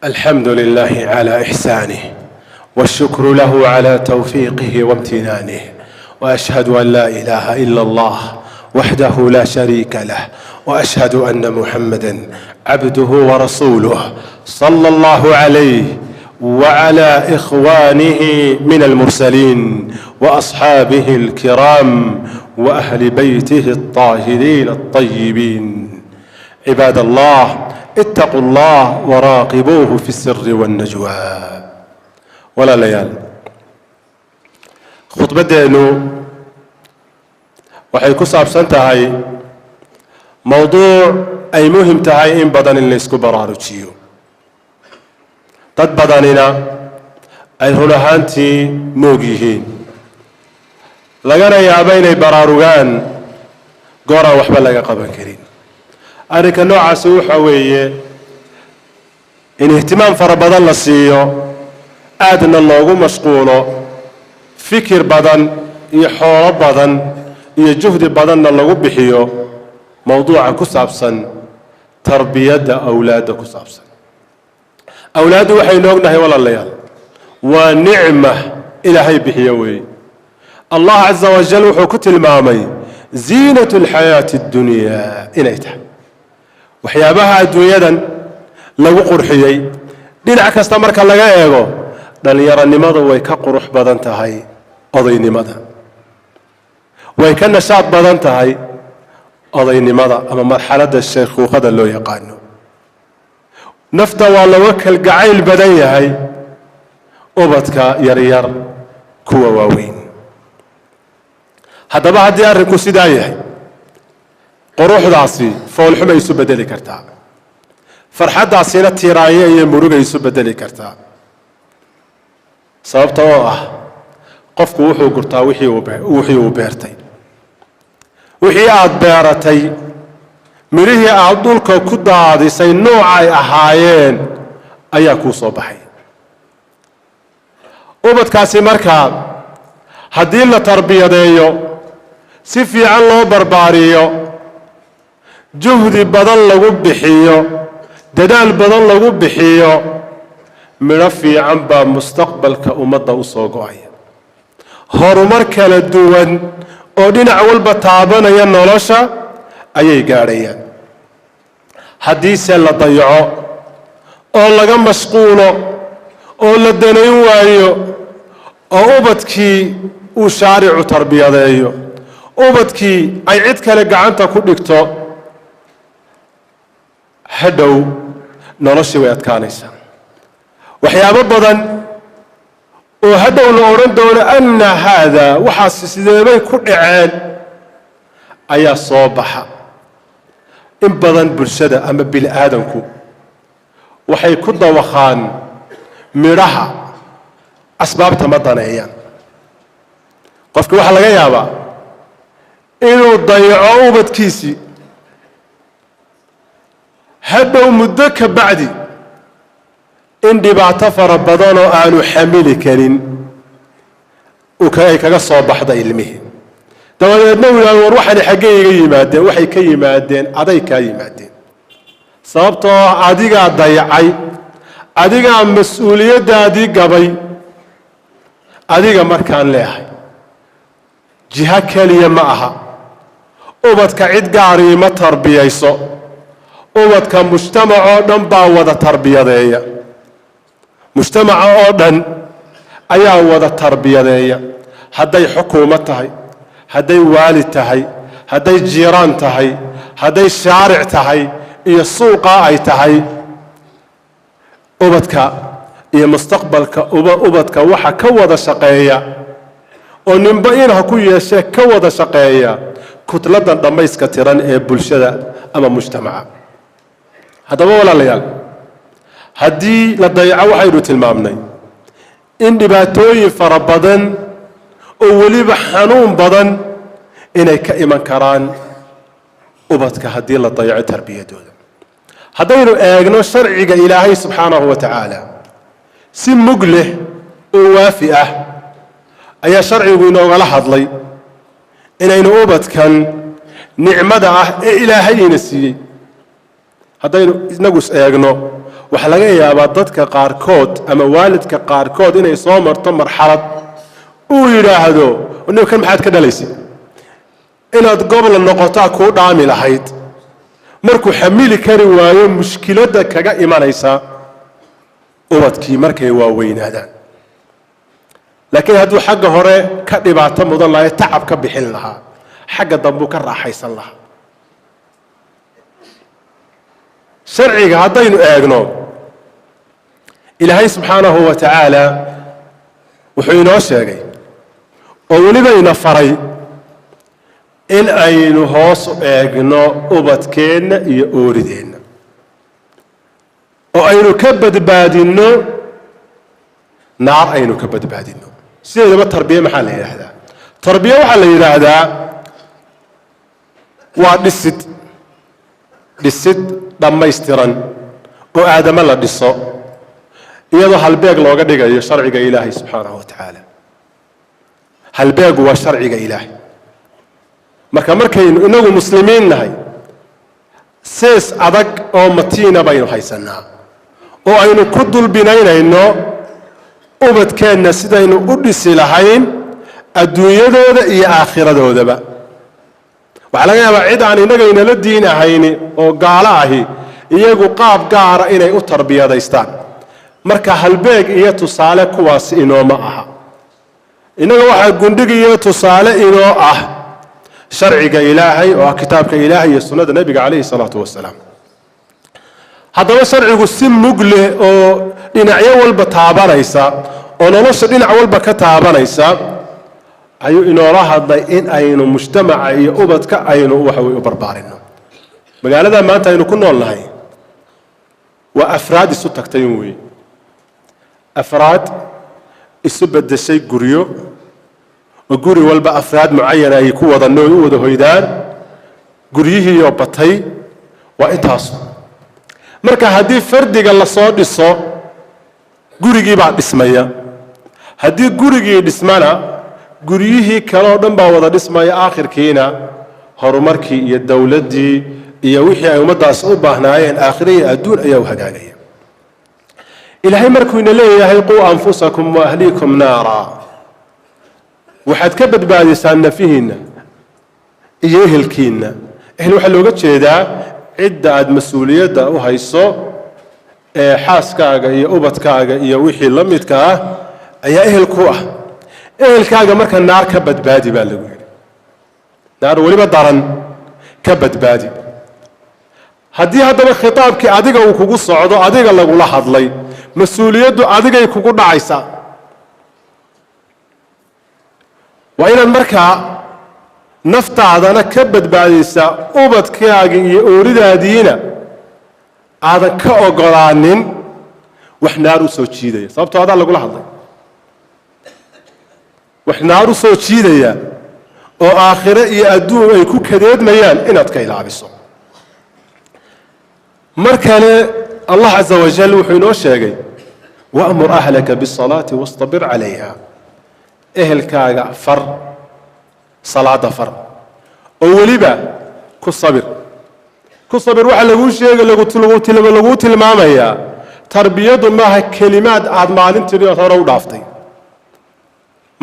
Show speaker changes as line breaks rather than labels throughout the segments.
الحمد لله على إحسانه، والشكر له على توفيقه وامتنانه، وأشهد أن لا إله إلا الله وحده لا شريك له، وأشهد أن محمدا عبده ورسوله، صلى الله عليه وعلى إخوانه من المرسلين وأصحابه الكرام وأهل بيته الطاهرين الطيبين. عباد الله، اتقوا الله وراقبوه في السر والنجوى. Walaalayaal, khudbaddeennu waxay ku saabsan tahay mowduuc ay muhim tahay in badan in laysku baraarujiyo, dad badanina ay run ahaantii moog yihiin, lagana yaabo inay baraarugaan gooraan waxba laga qaban karin. Arrinka noocaasi waxa weeye in ihtimaam fara badan la siiyo, aadna loogu mashquulo, fikir badan iyo xoolo badan iyo juhdi badanna lagu bixiyo mowduuca ku saabsan tarbiyadda awlaadda ku saabsan. Awlaaddu waxaynu ognahay, walaalayaal, waa nicma Ilaahay bixiyo weeye. Allah caza wajal wuxuu ku tilmaamay ziinat alxayaati addunyaa inay tahay waxyaabaha adduunyadan lagu qurxiyey. Dhinac kasta marka laga eego, dhallinyaronimadu way ka qurux badan tahay odaynimada, way ka nashaad badan tahay odaynimada ama marxaladda shaykhuukhada loo yaqaano. Nafta waa looga kalgacayl badan yahay ubadka yaryar kuwa waaweyn. Haddaba haddii arrinku sidaa yahay, quruxdaasi foolxumay isu bedeli kartaa, farxaddaasina tiiraanyo iyo murugay isu bedeli kartaa, sababta oo ah qofku wuxuu gurtaa wixii uu beertay. Wixii aada beeratay, midhihii aada dhulka ku daadisay, noocay ahaayeen ayaa kuu soo baxay. Ubadkaasi markaa haddii la tarbiyadeeyo, si fiican loo barbaariyo, juhdi badan lagu bixiyo, dadaal badan lagu bixiyo, midho fiican baa mustaqbalka ummadda u soo go'aya. Horumar kala duwan oo dhinac walba taabanaya nolosha ayay gaadhayaan. Haddiise la dayaco oo laga mashquulo oo la danayn waayo, oo ubadkii uu shaaricu tarbiyadeeyo, ubadkii ay cid kale gacanta ku dhigto, hadhow noloshii way adkaanaysaa. Waxyaabo badan oo hadhow la odhan doono anna haada, waxaas sideebay ku dhaceen, ayaa soo baxa. In badan bulshada ama bini aadanku waxay ku dawaqaan midhaha, asbaabta ma daneeyaan. Qofki waxaa laga yaabaa inuu dayaco ubadkiisii, hadhow muddo ka bacdi in dhibaato fara badan oo aanu xamili karin ay kaga soo baxda ilmihii. Dabadeedna uu yidhahdo, "War, waxani xaggey iga yimaadeen?" Waxay ka yimaadeen aday kaa yimaadeen, sababtoo adigaa dayacay, adigaa mas-uuliyaddaadii gabay. Adiga markaan leehay, jiho keliya ma aha. Ubadka cid gaarii ma tarbiyayso. Ubadka mujtamac oo dhan baa wada tarbiyadeeya, mujtamaca oo dhan ayaa wada tarbiyadeeya, hadday xukuumad tahay, hadday waalid tahay, hadday jiiraan tahay, hadday shaaric tahay iyo suuqaa ay tahay. Ubadka iyo mustaqbalka ubadka waxa ka wada shaqeeya oo ninba in ha ku yeeshee ka wada shaqeeya kutladan dhammayska tiran ee bulshada ama mujtamaca. Haddaba walaalayaal, haddii la dayaco, waxaynu tilmaamnay in dhibaatooyin fara badan oo weliba xanuun badan inay ka iman karaan ubadka haddii la dayaco tarbiyadooda. Haddaynu eegno sharciga Ilaahay subxaanahu wa tacaala, si mug leh oo waafi ah ayaa sharcigu inoogala hadlay inaynu ubadkan nicmada ah ee Ilaahay ina siiyey. Haddaynu inagu is eegno, Waxaa laga yaabaa dadka qaarkood ama waalidka qaarkood inay soo marto marxalad uu yidhaahdo: "Nin kan maxaad ka dhalaysay? Inaad gobla noqotaa kuu dhaami lahayd." Markuu xamili kari waayo mushkiladda kaga imanaysa ubadkii markay waaweynaadaan. Laakiin hadduu xagga hore ka dhibaato mudan lahay, tacab ka bixin lahaa, xagga dambuu ka raaxaysan lahaa. Sharciga haddaynu eegno, Ilaahay subxaanahu wa tacaala wuxuu inoo sheegay oo weliba ina faray in aynu hoos u eegno ubadkeenna iyo oorideenna oo aynu ka badbaadinno naar, aynu ka badbaadinno. Sideedaba tarbiye maxaa la yidhaahdaa? Tarbiye waxaa la yidhaahdaa waa dhisid, dhisid dhammaystiran oo aadamo la dhiso, iyadoo halbeeg looga dhigayo sharciga Ilaahay subxaanahu wa tacaala. Halbeegu waa sharciga Ilaahay. Marka markaynu inagu muslimiin nahay, sees adag oo matiina baynu haysanaa oo aynu ku dulbinaynayno ubadkeenna sidaynu u dhisi lahayn adduunyadooda iyo aakhiradoodaba. Waxaa laga yaabaa cid aan innagaynala diin ahayni oo gaalo ahi iyagu qaab gaara inay u tarbiyadaystaan. Marka halbeeg iyo tusaale kuwaas inooma aha. Innaga waxaa gundhig iyo tusaale inoo ah sharciga Ilaahay oo ah kitaabka Ilaahay iyo sunnada Nebiga calayhi salaatu wasalaam. Haddaba sharcigu si mug leh oo dhinacyo walba taabanaysa oo nolosha dhinac walba ka taabanaysa ayuu inoola hadlay in aynu mujtamaca iyo ubadka aynu waxawey u barbaarino. Magaalada maanta aynu ku nool nahay waa afraad isu tagtay un wey, afraad isu beddeshay guryo, oo guri walba afraad mucayana ay ku wada nool, u wada hoydaan, guryihiioo batay. Waa intaasu. Marka haddii fardiga lasoo dhiso, gurigii baa dhismaya. Haddii gurigii dhismana, guryihii kale oo dhan baa wada dhismaya. Aakhirkiina horumarkii iyo dowladdii iyo wixii ay ummaddaas u baahnaayeen aakhire iyo adduun ayaa u hagaagaya. Ilaahay markuu ina leeyahay: "Quu anfusakum wa ahliikum naara", waxaad ka badbaadisaa nafihiinna iyo ehelkiinna. Ehel waxaa looga jeedaa cidda aada mas-uuliyadda u hayso ee xaaskaaga iyo ubadkaaga iyo wixii la midka ah ayaa ehel ku ah. Ehelkaaga marka naar ka badbaadi baa lagu yidhi, naar weliba daran ka badbaadi. Haddii haddaba khitaabkii adiga uu kugu socdo, adiga lagula hadlay, mas-uuliyaddu adigay kugu dhacaysaa. Waa inaad markaa naftaadana ka badbaadaysaa, ubadkaaga iyo ooridaadiina aadan ka ogolaanin wax naar u soo jiidaya, sababtoo adaa lagula hadlay. Wax naar u soo jiidaya oo aakhire iyo adduun ay ku kadeedmayaan inaad ka ilaaliso. Mar kale Allah caza wajal wuxuu inoo sheegay: "Wa'mur ahlaka bisalaati wastabir calayha". Ehelkaaga far salaada, far oo weliba ku sabir, ku sabir. Waxaa laguu sheegay, laguu tilmaamayaa, tarbiyaddu maaha kelimaad aad maalintii ood hore u dhaaftay.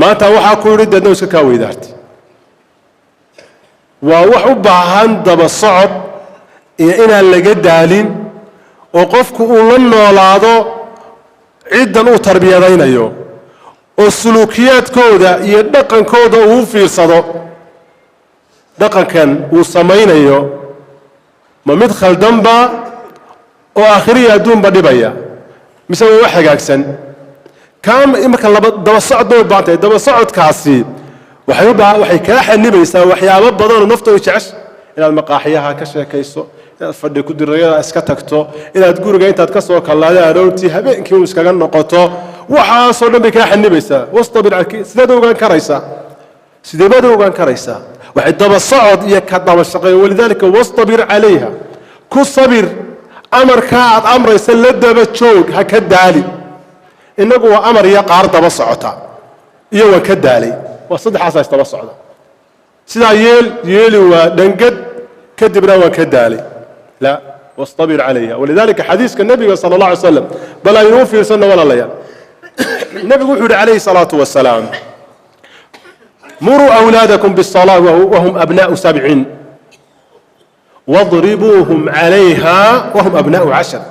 Maanta waxaa ku yidhi, deedna iska kaa weydaartay. Waa wax u baahan daba socod iyo inaan laga daalin oo qofku uu la noolaado ciddan uu tarbiyadaynayo oo suluukiyaadkooda iyo dhaqankooda uu fiirsado. Dhaqankan uu samaynayo ma mid khaldanba oo aakhiriya adduunba dhibaya, mise waa wax hagaagsan? Kaa marka laba daba socod bay u baahan tahay. Daba socodkaasi waxay u baa waxay kaa xanibaysaa waxyaabo badanoo naftu ay jecesha: inaad maqaaxiyaha ka sheekayso, inaad fadhi ku dirayada iska tagto, inaad guriga intaad ka soo kallaada aroortii habeenkii uu iskaga noqoto. Waxaasoo dhan bay kaa xanibaysaa. Wastabir, sideed ogaan karaysaa? Sidee baad ogaan karaysaa? Waxay daba socod iyo ka daba shaqeey. Walidaalika wastabir calayha, ku sabir amarkaa aad amraysa, la daba joog, ha ka daali. Innagu waa amar iyo qaar daba socota iyo waan ka daalay, waa saddexaasaa isdaba socda. Sidaa yeel, yeeli waa dhangad, kadibna waan ka daalay. La Wastabir calayha. Walidaalika xadiiska Nebiga sala Allah alay slam bal aynuu fiirsanno, walaalayaal. Nebigu wuxuu yihi calayhi salaatu wasalaam: muruu awlaadakum bisalaa wahum abnaa'u 7, wadribuuhum calayha wahum abnaa'u 10.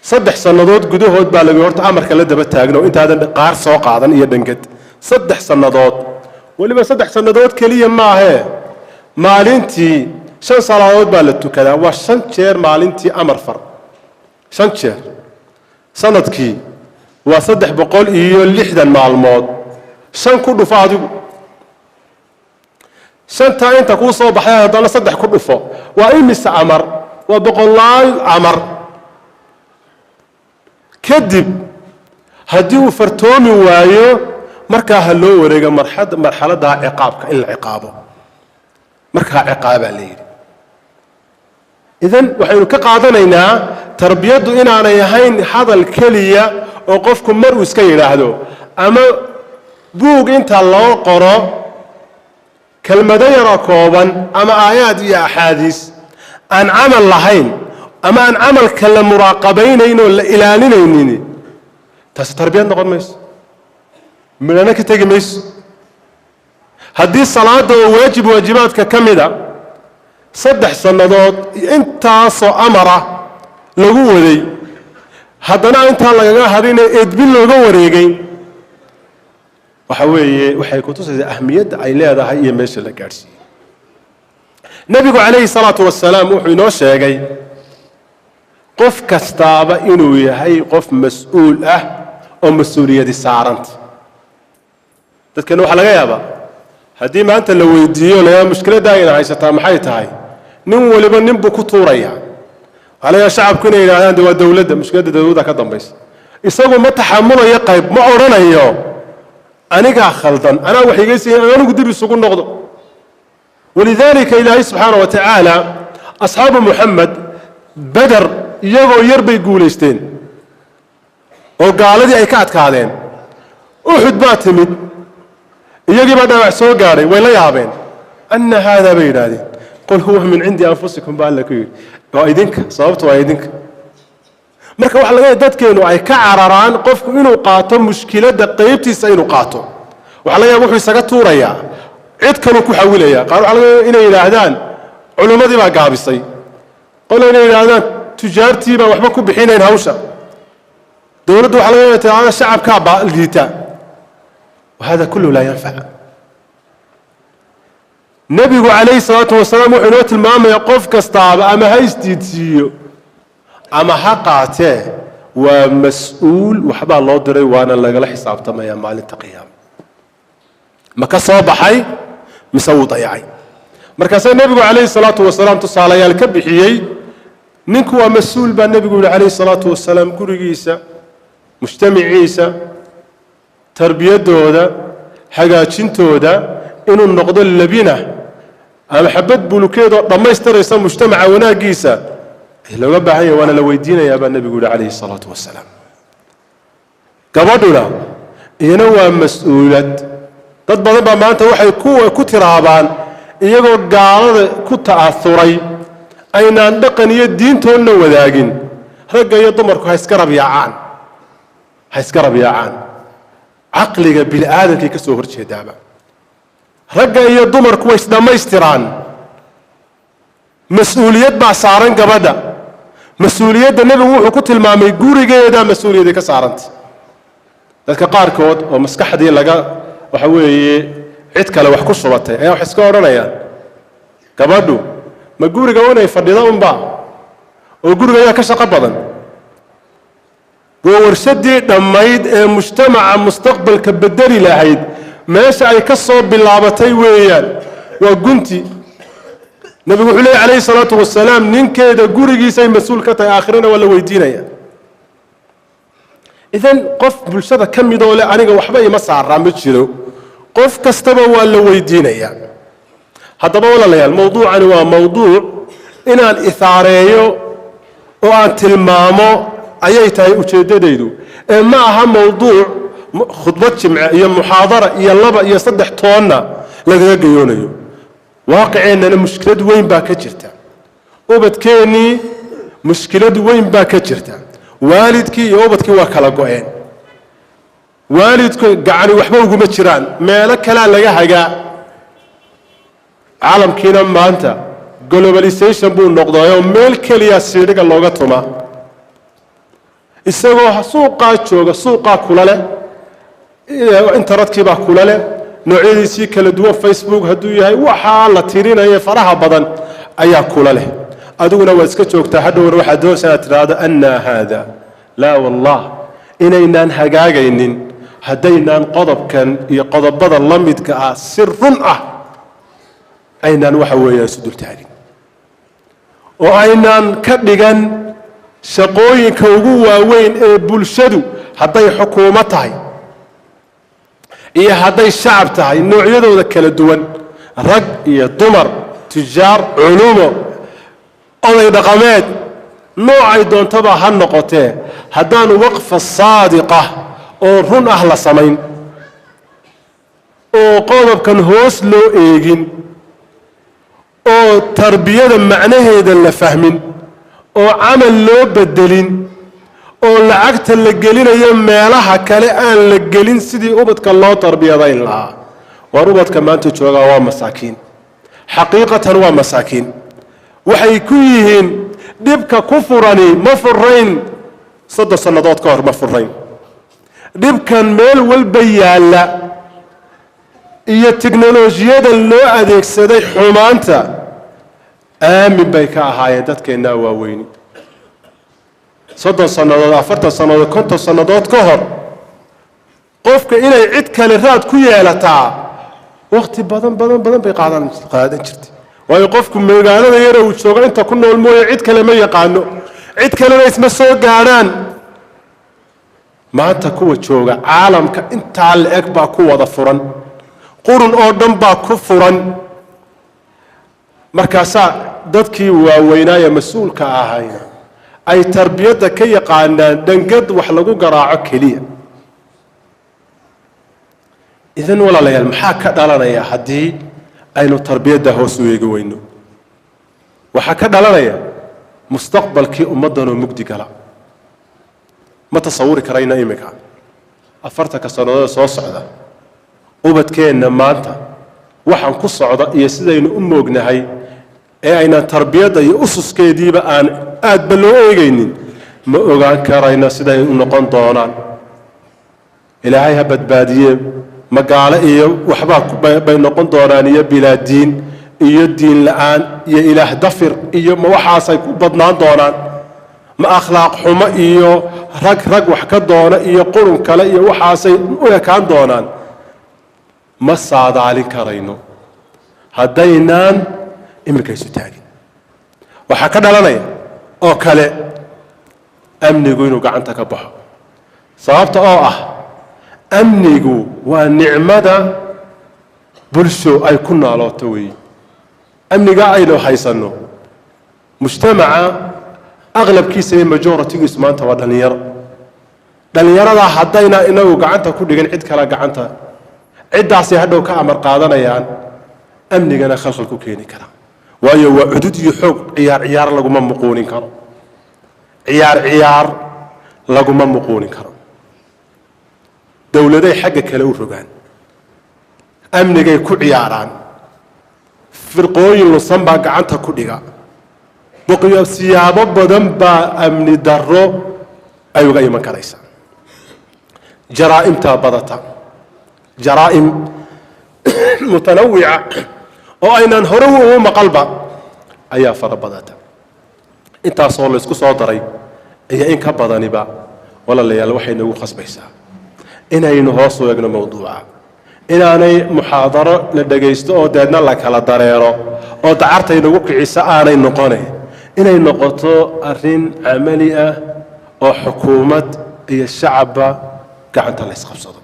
3 sannadood gudahood baa lagu horta amarka la daba taagno, intaadan qaar soo qaadan iyo dhangad. 3 sannadood, weliba 3 sannadood keliya maahee, maalintii shan salaadood baa la tukadaa. Waa shan jeer maalintii amar far, shan jeer. Sanadkii waa 360 maalmood. Shan ku dhufo adigu, shantaa inta kuu soo baxay haddana saddex ku dhufo, waa imise amar? Waa boqolaal amar. Kadib haddii uu fartoomi waayo, markaa ha loo wareego marxaladdaa ciqaabka, in la ciqaabo. Markaa ciqaabaa la yidhi. Idan waxaynu ka qaadanaynaa tarbiyaddu inaanay ahayn hadal keliya oo qofku mar uu iska yidhaahdo, ama buug inta loo qoro kelmado yaroo kooban, ama aayaad iyo axaadiis aan camal lahayn, ama aan camalka la muraaqabaynayn oo la ilaalinaynin. Taasi tarbiyad noqon mayso, midhana ka tegi mayso. Haddii salaada oo waajib waajibaadka ka mida 3 sannadood intaasoo amara lagu waday, haddana intaa lagaga hadine edbin looga wareegay, waxa weeye waxay kutusaysaa ahmiyadda ay leedahay iyo meesha la gaadhsiiyey. Nebigu calayhi salaatu wasalaam wuxuu inoo sheegay qof kastaaba inuu yahay qof mas-uul ah oo mas-uuliyadi saaranta. Dadkana waxaa laga yaabaa haddii maanta la weydiiyo la mushkiladda ayna haysataa maxay tahay, nin waliba nin buu ku tuuraya. Waxaa laga yaaba shacabku inay yidhahdaan de waa dowladda, mushkiladda dowladda ka dambaysa. Isagu ma taxamulayo qayb, ma odhanayo anigaa khaldan, anaa wax iga siiyan, anigu dib isugu noqdo. Walidaalika Ilaahay subxaana wa tacaala asxaabu Muxamed Beder iyagoo yar bay guulaysteen oo gaaladii ay ka adkaadeen. Uxud baa timid, iyagii baa dhaawac soo gaadhay, way la yaabeen. Anna haadaa, bay yidhaahdeen. Qul huwa min cindi anfusikum, baa Alla ku yidhi. Waa idinka sababtu, waa idinka. Marka waxa laga yahay dadkeenu ay ka cararaan qofku inuu qaato mushkiladda qaybtiisa inuu qaato. Waxaa laga yaaba wuxuu isaga tuurayaa, cid kaluu ku xawilaya. Qaar waxaa laga yaaba inay yidhaahdaan culimmadii baa gaabisay, qole inay yidhaahdaan tujaartii baan waxba ku bixinayn hawsha, dowladdu waxaa laga yaaba tiraahda shacabkaa baa liita. Wahada kullu laa yanfac. Nebigu calayhi salaatu wasalaam wuxuu inoo tilmaamayaa qof kastaaba, ama ha isdiidsiiyo ama ha qaatee, waa mas-uul, waxbaa loo diray, waana lagala xisaabtamayaa maalinta qiyaama. Ma ka soo baxay mise wuu dayacay? Markaasaa nebigu calayhi salaatu wasalaam tusaalayaal ka bixiyey. Ninku waa mas-uul baa nebigu yihi calayhi salaatu wasalaam, gurigiisa, mujtamiciisa, tarbiyaddooda, hagaajintooda, inuu noqdo labina ama xabad bulukeedoo dhammaystiraysa mujtamaca wanaaggiisa looga baahan yahay, waana la weydiinayaa baa nebigu yihi calayhi salaatu wasalaam. Gabadhuna iyana waa mas-uulad. Dad badan baa maanta waxay ku tiraabaan, iyagoo gaalada ku ta'auray, aynaan dhaqan iyo diintoonna wadaagin, ragga iyo dumarku ha iska rabyaacaan, ha iska rabyaacaan. Caqliga bini aadamkay ka soo horjeedaaba. Ragga iyo dumarku way isdhammaystiraan. Mas-uuliyad baa saaran gabadha. Mas-uuliyadda nebigu wuxuu ku tilmaamay gurigeeda mas-uuliyadday ka saaranta. Dadka qaarkood oo maskaxdii laga, waxa weeye, cid kale wax ku shubatay ayaa wax iska odhanayaan: gabadhu ma guriga inay fadhido unba, oo guriga ayaa ka shaqo badan? Waa warshadii dhammayd ee mujtamaca mustaqbalka bedeli lahayd meesha ay ka soo bilaabatay weeyaan, waa gunti. Nebigu wuxuu leey calayhi salaatu wasalaam, ninkeeda gurigiisay mas-uul ka tahay, aakhirana waa la weydiinaya. Idan qof bulshada ka midoo leh aniga waxba ima saaraa ma jiro, qof kastaba waa la weydiinaya. Haddaba walaalayaal, mowduucani waa mowduuc inaan ithaareeyo oo aan tilmaamo ayay tahay ujeeddadaydu, ee ma aha mowduuc khudbad jimce iyo muxaadara iyo laba iyo saddex toonna lagaga gayoonayo. Waaqiceennana mushkilad weyn baa ka jirta. Ubadkeennii Mushkilad weyn baa ka jirta. Waalidkii iyo ubadkii waa kala go-een. Waalidku gacani waxba uguma jiraan, meelo kalea laga hagaa. Caalamkiina maanta globalization buu noqdayoo meel keliya siidhiga looga tuma. Isagoo suuqaa jooga, suuqaa kula leh, internetkiibaa kula leh, noocyadiisii kala duwan, Facebook hadduu yahay, waxaa la tirinaya faraha badan ayaa kula leh. Adiguna waad iska joogtaa. Hadhowna waxaad doonaysaa inaad tidhaahdo annaa haada. Laa wallah, inaynaan hagaagaynin haddaynaan qodobkan iyo qodobada la midka ah si run ah aynaan waxa weeyaan isu dultaagin oo aynaan ka dhigan shaqooyinka ugu waaweyn ee bulshadu, hadday xukuumad tahay iyo hadday shacab tahay, noocyadooda kala duwan, rag iyo dumar, tujaar, culumo, oday dhaqameed, noocay doontaba ha noqotee, haddaan waqfa saadiqa oo run ah la samayn oo qodobkan hoos loo eegin oo tarbiyada macnaheeda la fahmin oo camal loo bedelin oo lacagta la gelinayo meelaha kale aan la gelin sidii ubadka loo tarbiyadayn lahaa. Waar ubadka maanta joogaa waa masaakiin, xaqiiqatan waa masaakiin. Waxay ku yihiin dhibka ku furani ma furayn 30 sannadood ka hor, ma furayn. Dhibkan meel walba yaalla iyo teknolojiyada loo adeegsaday xumaanta aamin bay ka ahaayeen dadkeennaa waaweyni. 30 sannadood, 40 sannadood, 50 sannadood ka hor, qofka inay cid kale raad ku yeelataa wakhti badan badan badan bay qaadan jirtay. Waayo, qofku magaalada yara uu joogo inta ku nool mooye cid kale ma yaqaano, cid kalena isma soo gaadhaan. Maanta kuwa jooga caalamka intaa la-eg baa ku wada furan, qurun oo dhan baa ku furan. Markaasaa dadkii waaweynaaye mas-uulka ahayna ay tarbiyadda ka yaqaanaan dhangad wax lagu garaaco keliya. Idan walaalayaal, maxaa ka dhalanaya haddii aynu tarbiyadda hoos u eegi weyno? Waxaa ka dhalanaya mustaqbalkii ummaddanoo mugdi gala. Ma tasawuri karayna iminka 40-ka sannadood soo socda ubadkeenna maanta waxaan ku socda iyo sidaynu u moognahay ee aynaan tarbiyadda iyo ususkeediiba aan aadba loo eegaynin. Ma ogaan karayno siday u noqon doonaan. Ilaahay ha badbaadiye. Magaalo iyo waxbaa bay noqon doonaan, iyo bilaadiin iyo diin la-aan iyo ilaah dafir iyo ma waxaasay ku badnaan doonaan, ma akhlaaq xumo iyo rag rag wax ka doona iyo qurun kale iyo waxaasay u ekaan doonaan. Ma saadaalin karayno haddaynaan iminka isu taagin. Waxaa ka dhalanaya oo kale amnigu inuu gacanta ka baxo, sababta oo ah amnigu waa nicmada bulsho ay ku naalooto weeye. Amniga aynu haysanno, mujtamaca aqlabkiisa iyo majority-giisu maanta waa dhallinyaro. Dhallinyaradaa haddayna inagu gacanta ku dhigin, cid kale gacanta, ciddaasay hadhow ka amar qaadanayaan, amnigana khalkhal ku keeni kara. Waayo, waa cudud iyo xoog. Ciyaar ciyaar laguma muquunin karo, ciyaar ciyaar laguma muquunin karo. Dowladay xagga kale u rogaan, amnigay ku ciyaaraan, firqooyin lusan baa gacanta ku dhiga, boqyo siyaabo badan baa amni darro ay uga iman karaysaa. Jaraa'imtaa badata, jaraa'im mutanawica oo aynaan hore ugu maqalba ayaa fara badata. Intaasoo laysku soo daray iyo in ka badaniba, walaalayaal, waxay nagu khasbaysaa inaynu hoos u eegno mawduuca, inaanay muxaadaro la dhagaysto oo deedna la kala dareero oo dacartay nagu kicisa aanay noqone, inay noqoto arrin camali ah oo xukuumad iyo shacabba gacanta la isqabsado.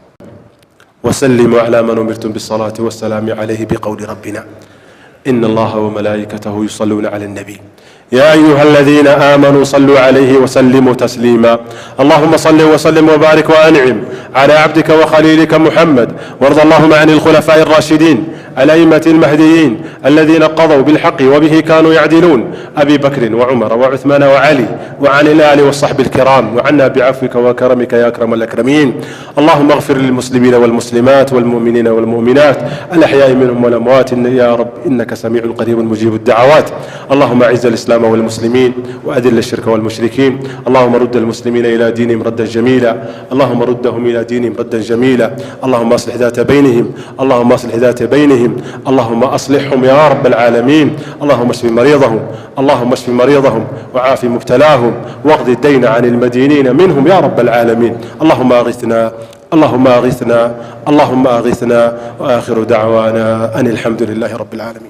وسلموا على من أمرتم بالصلاة والسلام عليه بقول ربنا: إن الله وملائكته يصلون على النبي. يا أيها الذين آمنوا صلوا عليه وسلموا تسليما. اللهم صل وسلم وبارك وأنعم على عبدك وخليلك محمد، وارض اللهم عن الخلفاء الراشدين الأئمة المهديين الذين قضوا بالحق وبه كانوا يعدلون، أبي بكر وعمر وعثمان وعلي، وعن الآل والصحب الكرام، وعنا بعفوك وكرمك يا أكرم الأكرمين. اللهم اغفر للمسلمين والمسلمات والمؤمنين والمؤمنات الأحياء منهم والأموات يا رب، إنك سميع قريب مجيب الدعوات. اللهم أعز الإسلام والمسلمين وأذل الشرك والمشركين. اللهم رد المسلمين إلى دينهم ردا جميلا. اللهم ردهم إلى دينهم ردا جميلا. اللهم أصلح ذات بينهم. اللهم أصلح ذات بينهم. اللهم أصلحهم يا رب العالمين. اللهم اشف مريضهم. اللهم اشف مريضهم وعاف مبتلاهم، واقض الدين عن المدينين منهم يا رب العالمين. اللهم أغثنا، اللهم أغثنا، اللهم أغثنا. وآخر دعوانا أن الحمد لله رب العالمين.